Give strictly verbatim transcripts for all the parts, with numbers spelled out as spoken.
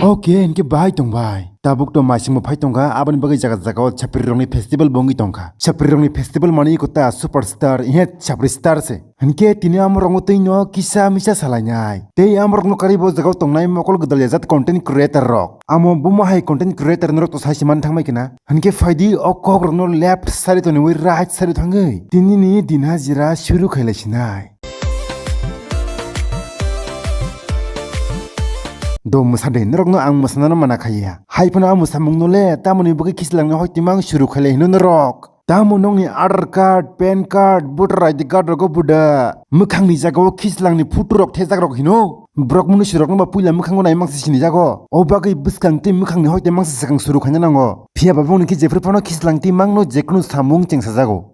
Okay, hinkhe bahai tong bai. Tabuk to maisingbo phai tongkha, aboni bagwi jaga jaga o chapri rokni festival bo wngwi tongkha. Chapri rokni festival mani iko ta superstar, ihe chapri star se. Hinkhe tini amo rokno twi no kisa misa salainai. Tei amo rokno karwi bo jaga o tongnai mokol gwdal ya jat content creator rok. Amo buma hai content creator norok to sai se man thangbai khna. Hinkhe phaidi o kok rokno left side toniwi right side thangwi. Tini ni din hajira shuru khailai sinai. Do mwsa de, norokno ang mwsanano mana khaiya. Hai phano a mwsamungno le, tamoni bagwi khislangni hoi timang shuru khailai hino norok. Tamo nongni Aadhaar card, pan card, voter I D card rogo buda. Mwkhangni jagao khislangni photo rok thejak rok hino. Borok mwnwi surokno ba puila mwkhango naimang se sinijago. O bagwi bwskang tei mwkhangni hoi timang se swkang shuru khaina nango. Phiya ba bongni khe jephru phano khislang timangno jekunu samung chengsajago.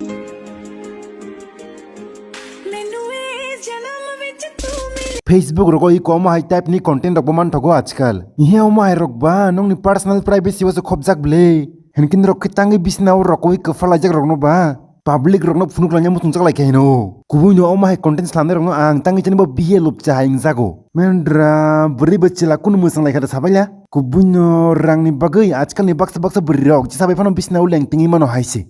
Facebook rogo i komo hai type ni content rok bo manthogo ajkal. Ihe omo hai rok ba nongni personal privacy o se khobjak bwle. Hinkhe norok khe tangwi bisina o rokoi kwpha laijak rokno ba public rokno phunuk laina muchungjak lai khe hino. Kubui no omo hai content slamnai rokno ang tangwi chani bo bihiya lupcha hai wngjago. Mendra bwrwi bo chwla kunu mwchang lai kha da sabaila. Kubui no rangni bagwi ajkal ni baksa baksa bwrwi rok jesa bai phano bisina o leng tingwi mano hai se.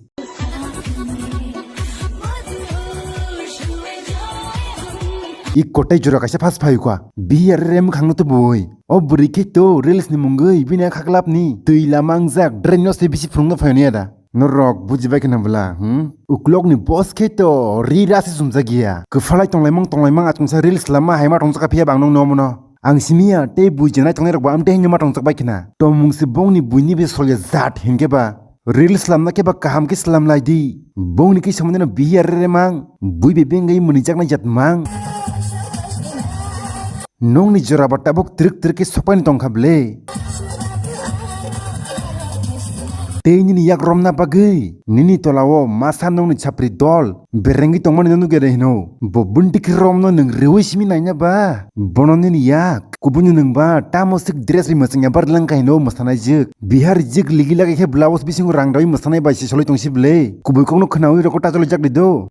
I kotai jora kaisa phas phai kha. Bihiya rere mwkhang no tubui. O bwrwi khe to reels ni mungwi bini khaklap ni twi lama wngjak drain no se bisi phunuk no phai ya da. Norok bujibai khna bwla, hmm? Uklok ni boss khe to ri ra se sumjak ya. Kwphalai tonglaimang tonglaimang achomsa reels lama hai ma tongjakha phiya bang nong nomo no. Ang simiya tei bui jenai tongnai rok bo amtwi haino ma tongjak bai khna. Tongmung se bongni buini be solya jat hinkhe ba. Reels slamna khe ba kaham khe slam lai di. Bongni khe somono bihiya rere mang. Bui be bengwi mwnwi jaknai jat mang. Nongni jora ba tabuk twrwk twrwk khe sokpaini tongkha bwle. Tei nini yak romna bagwi nini tolao masa nongni chapri dol berengwi tongmani no nukya de hino. Bo bwndikhe romno nwng rwi simi naina ba? Bono nini yak kubuino nwng ba tamo swk dress bai mwchangya bar lang kaino mwsanaijwk. Bihar jwk ligi lagai khe blouse bisingo rang dawi mwsanai bai se soloi tongsi bwle. Kubui kokno khwnawi rokho tacholi jak di do.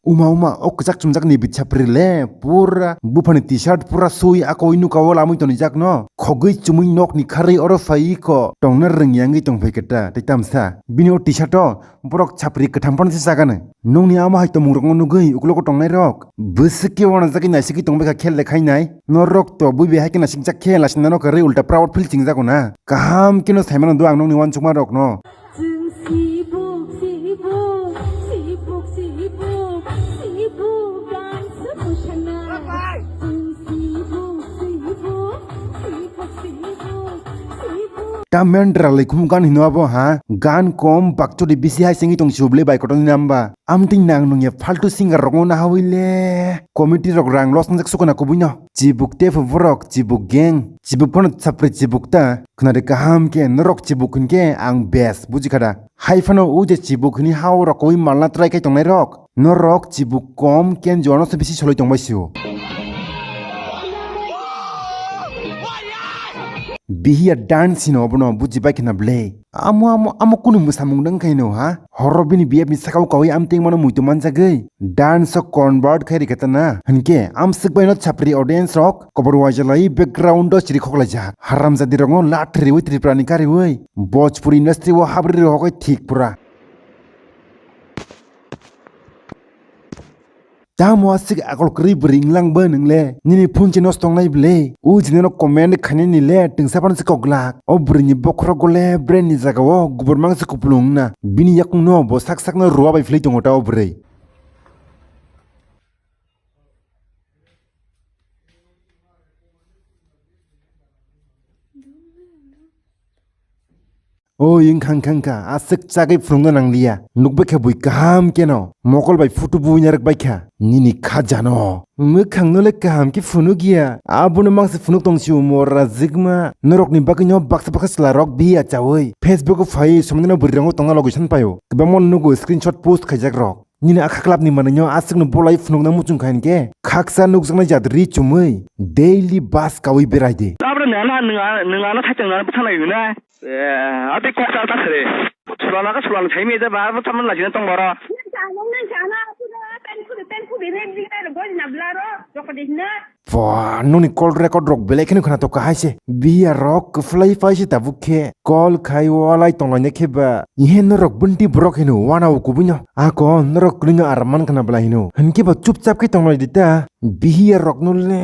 Uma uma o kwchak chumjak ni bwchapri le pura buphani t-shirt pura sui akoi nuka o lamui toni jak no khogwi chumui nok ni kharwi oro phai ko tongna rwngya wngwi tong phai khe ta tei tamsa bini o t-shirt o borok chapri kwtham phano se chagano nongni ama hai tomung rok no nugwi uklogo tongnai rok bwswk khe uanajagwi naisigwi tongbai kha khel le khainai norok to bui bai hai khe naisikjak khe lasina no kwrwi ulta proud feel chingjago na kaham khe no saimano do ang nongni uansukma rok no. Chwng sibuk, sibuk, sibuk, sibuk, sibuk, gansa mwsana. Chwng sibuk, sibuk, sibuk, sibuk, sibuk. Ta mendra laikhum gan hino abo ha? Gan kom bakchori bisi hai sengwi tong sibuk le bai kotor ni namba. Amtwi nang nungya faltu singer rokno nahawi le. Committee rok rang loss wngjak sukuna kubui no. Chibuk tephu borok, chibuk gang, chibuk phano chapri chibuk ta. Khwnadi kaham khe norok chibuk hinkhe ang best buji kha da. Hai phano o je chibuk hini ha o rokoi malna try khai tongnai rok. Norok chibuk kom ken jono se bisi soloi tongbai sio. Bihiya dance hino obono buji bai khna ble. Amo, amo, amo kunu mwsamung nang khaino ha? Horo bini B F ni sakao kawi amteng mano muitu manjagwi. Dance o convert khai rikha tana. Hinkhe amswk baino chapri audience rok kobor wajalai background o chiri khoklaijak. Haramjadi rokno lat riwi Tripura ni kariwi. Bhojpuri industry o habri rihogwi thik pura. Tamo aswk akol kwrwi bwrwi wnglang bo nwng le? Nini phone se nosto wngnai bwle? O jinano comment khainani le twngsa phano se kok glak. O bwrwini bokhorok gole brain ni jaga o gubur mang se kupulung wngna. Bini yakung no bo sak sak no rua bai phlwi tongo ta o bwrwi. Oi, wngkha, wngkha, wngkha, aswk chagwi phunukna nangliya. Nukbaikha bui kaham keno. Mokol bai photo buina rwkbaikha. Nini kha jano. Mwkhangno le kaham khe phunukya. Abono mangse phunuk tong sio mora jikma. Norokni bagwino baksa baksa chwlarok biya chawi. Facebook o phai somdino bwrwirokno tongna logi san paio. Kwbangma nugo screenshot post khaijakrok. Nini a khaklapni manwino aswkno bolai phunukna muchung kha hinkhe, khaksa nukjaknai jat ri chumui daily bus kaui berai di. Abra nana, nung ano thaichang nana bwtha nai hwnai. Eh, ate kok ta ta khre. Sulana ka sulana thaimi da ba, bo tamna lajina tong boro. Pini bini rok gori na bla ro, joko di hino. Pua, noni call record rok belai kheno khwna to kahai se. Biya rok kwphlai phai se tabuk khe. Call khai walai tonglai ne khe ba. Ihe norok bunti borok hino wana o kubui no. Ako norok kwlwino arman khwna bla hino. Hinkhe ba chupchap khe tonglai di ta. Bihiya rok no le.